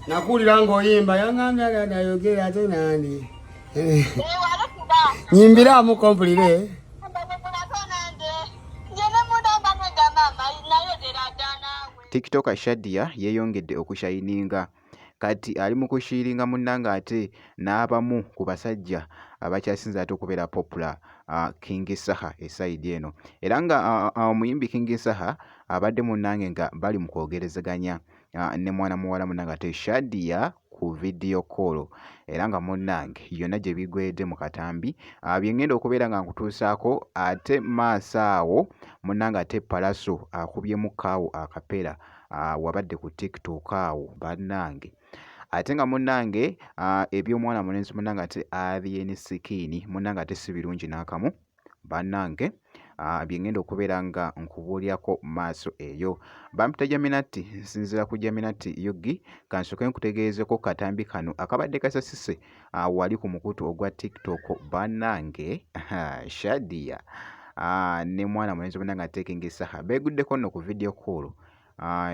Nakuwulira ng'oyimba yaŋŋambye nayogera ate nandi. Nyimbiraamu kompulire. TikToker Shadia yeeyongedde okushayininga. Kati ali mu kushiiringa munnange ate n'abamu ku basajja abakyasinze ate okubeera popular King Saha esayidi eno. Era nga omuyimbi King Saha abadde munnange nga bali mu kwogerezeganya ne mwana muwala munnange ate Shadia ku video call era nga munnange yonna gye bigwedde mu katambi bye ngenda okubeera nga nkutuusaako ate maaso awo munnange ate Pallaso akubyemu kaawo akapera wabadde ku TikTok awo bannange ate nga munnange eby'omwana mulenzi munnange ate Alien Skin munnange ate si birungi n'akamu. Bannange bye ngenda okubeera nga nkubuulirako maaso eyo. Bampita Jaminati, nsinziira ku Jaminati UG. Kansooke nkutegeezeeko ku katambi kano akabadde kasasise wali ku mukutu ogwa TikTok. Bannange Shadia ne mwana mulenzi munnange ate King Saha beeguddeko nno ku video call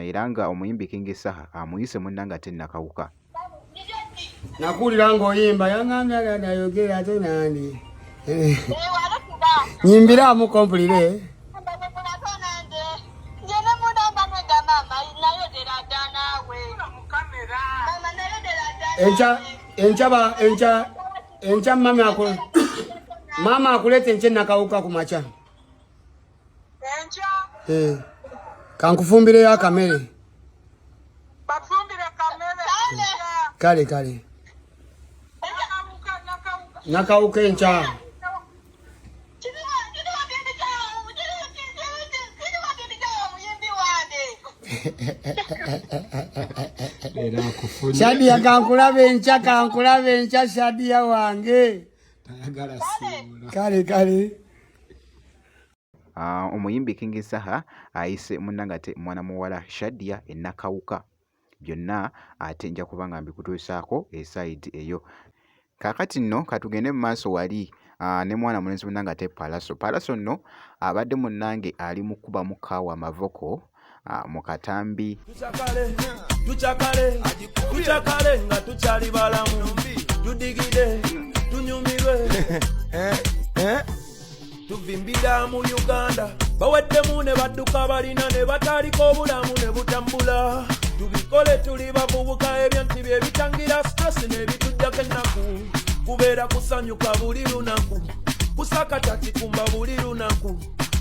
era nga omuyimbi King Saha amuyise munnange ate Nakawuka. Nakuwulira ng'oyimba yaŋŋambye nayogera ate nandi. Nyimbiraamu kompulire. Enkya enkya ba enkya enkya mama akule mama akuleeta enkya nakawuka ku makya. Enkya. Eh. Kankufumbireyo akamere. Bafumbire kamere. Kale kale. Nakawuka enkya. Shadia kankulaba enkya kankulaba enkya Shadia wange. Kale kale. Omuyimbi King Saha ayise munnange ate mwana muwala Shadia e Nakawuka. Byonna ate nja kuba nga mbikutuusaako esayidi eyo. Kaakati nno katugende mu maaso wali ne mwana mulenzi munnange ate Pallaso. Pallaso nno abadde munnange ali mu kukubamu kaawa amavoko mu katambi. Tucakale, tucakale, tucakale nga tukyali balamu, tudigide, tunyumirwe. Eh, eh. Tuvimbira mu Uganda, baweddemu ne badduka balina ne bataaliko obulamu ne butambula. Tubikole tuli bavubuka ebyo nti bye bitangira stress n'ebitujjako ennaku. Kubeera kusanyuka buli lunaku, kusakata kikumba buli lunaku,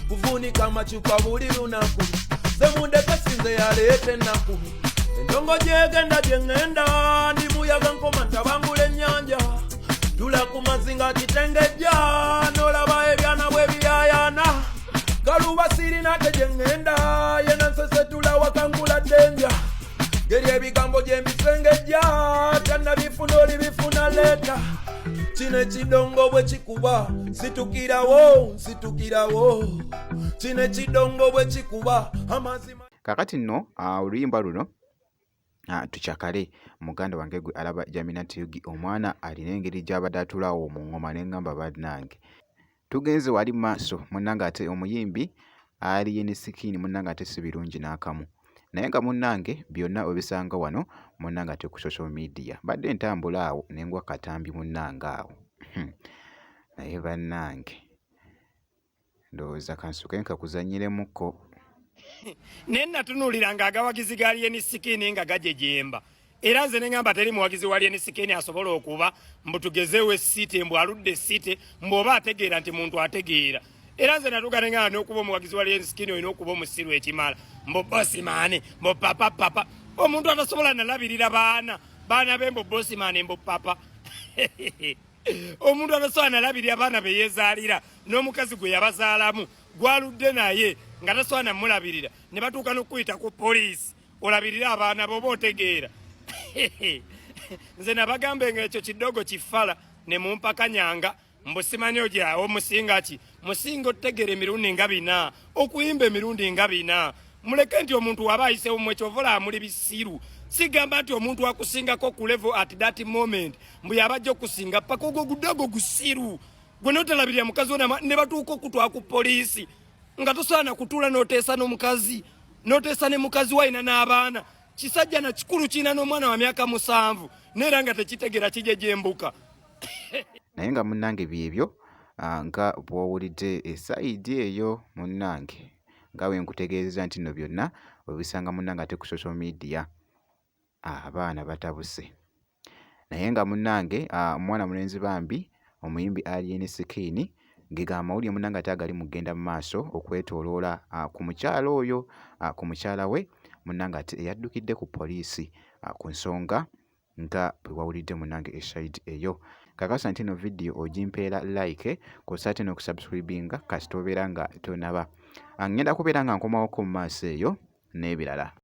kuvuunika amacupa buli lunaku. Semundeke sinze yaleeta ennaku. Endongo gyegenda gye ŋŋenda, ndi muyaga nkoma ntabangula ennyanja. Tula ku mazzi nga kitengejja, n'olaba ebyana bwe biyaayaana. Galuba sirina ate gye ŋŋenda, yena nsesetula wakangula ddenja. Ngeri ebigambo gye mbisengejja, tannabifuna olibifuna leeta. Kino ekidongo bwe kikuba, situkirawo, nsitukirawo. Kino ekidongo bwe kikuba, amazima. Kaakati nno oluyimba luno tucakale muganda wange gwe alaba Jaminati Yugi omwana alina engeri gy'abadde atuulaawo mu ng'oma ne ngamba bannange tugenze wali mu maaso munnange ate omuyimbi Alien Skin munnange ate si birungi n'akamu naye nga munnange byonna obisanga wano munnange ate ku social media mbadde ntambula awo ne ngwa katambi munnange awo naye bannange ndowooza kansuke nkakuzannyiremukko. Naye natunuulira nga agawagizi ga Alien Skin nga gajejemba era nze ne ngamba teri muwagizi wa Alien Skin asobola okuba mbu tugezeewo esite mbu aludde esite mbu oba ategeera nti muntu ategeera era nze natuuka ne ngamba n'okuba omuwagizi wa Alien Skin olina okuba omusiru ekimala mbu bosimani mbu papa papa omuntu atasobola nalabirira baana baana be mbu bosimani mbu papa omuntu atasobola nalabirira baana be yeezaalira n'omukazi gwe yabazaalamu gwaludde naye nga tasobola namulabirira ne batuuka n'okuyita ku poliisi olabirire abaana boba otegeera. Nze nabagambe nga ekyo kidogo kifala ne mumpakanyanga mbu simanyi ogyawo musinga ki musinga otutegeera emirundi nga bina okuyimba emirundi nga bina muleke nti omuntu waba ayisewo mwe kyovola amuli bisiru sigamba nti omuntu akusingako ku level at that moment mbu yabajja okusinga paka ogwo gudogo gusiru gwe notalabirira mukazi wo ne batuuka okutwala ku poliisi nga tosaana kutuula n'oteesa n'omukazi n'oteesa ne mukazi wo alina n'abaana. Kisajja na kikulu kirina n'omwana wa myaka 7 neera nga tekitegera kijejembuka. Naye nga munnange byebyo nga bw'owulidde esayidi eyo munnange, nga bwe nkutegeezezza nti nno byonna obisanga munnange ate ku social media. Abaana batabuse. Naye nga munnange omwana mulenzi bambi omuyimbi Alien Skin ge amawulire munnange ate agali mu kugenda mu maaso okwetooloola ku mukyala oyo, ku mukyala we munnange ate eyaddukidde ku poliisi ku nsonga nga bwe wawulidde munnange esayidi eyo. Kakasa nti eno vidiyo ogimpeera like kw'ossa ate n'okusubscribinga kasita obeera nga tonaba. Ngenda kubeera nga nkomawoko mu maaso eyo n'ebirala.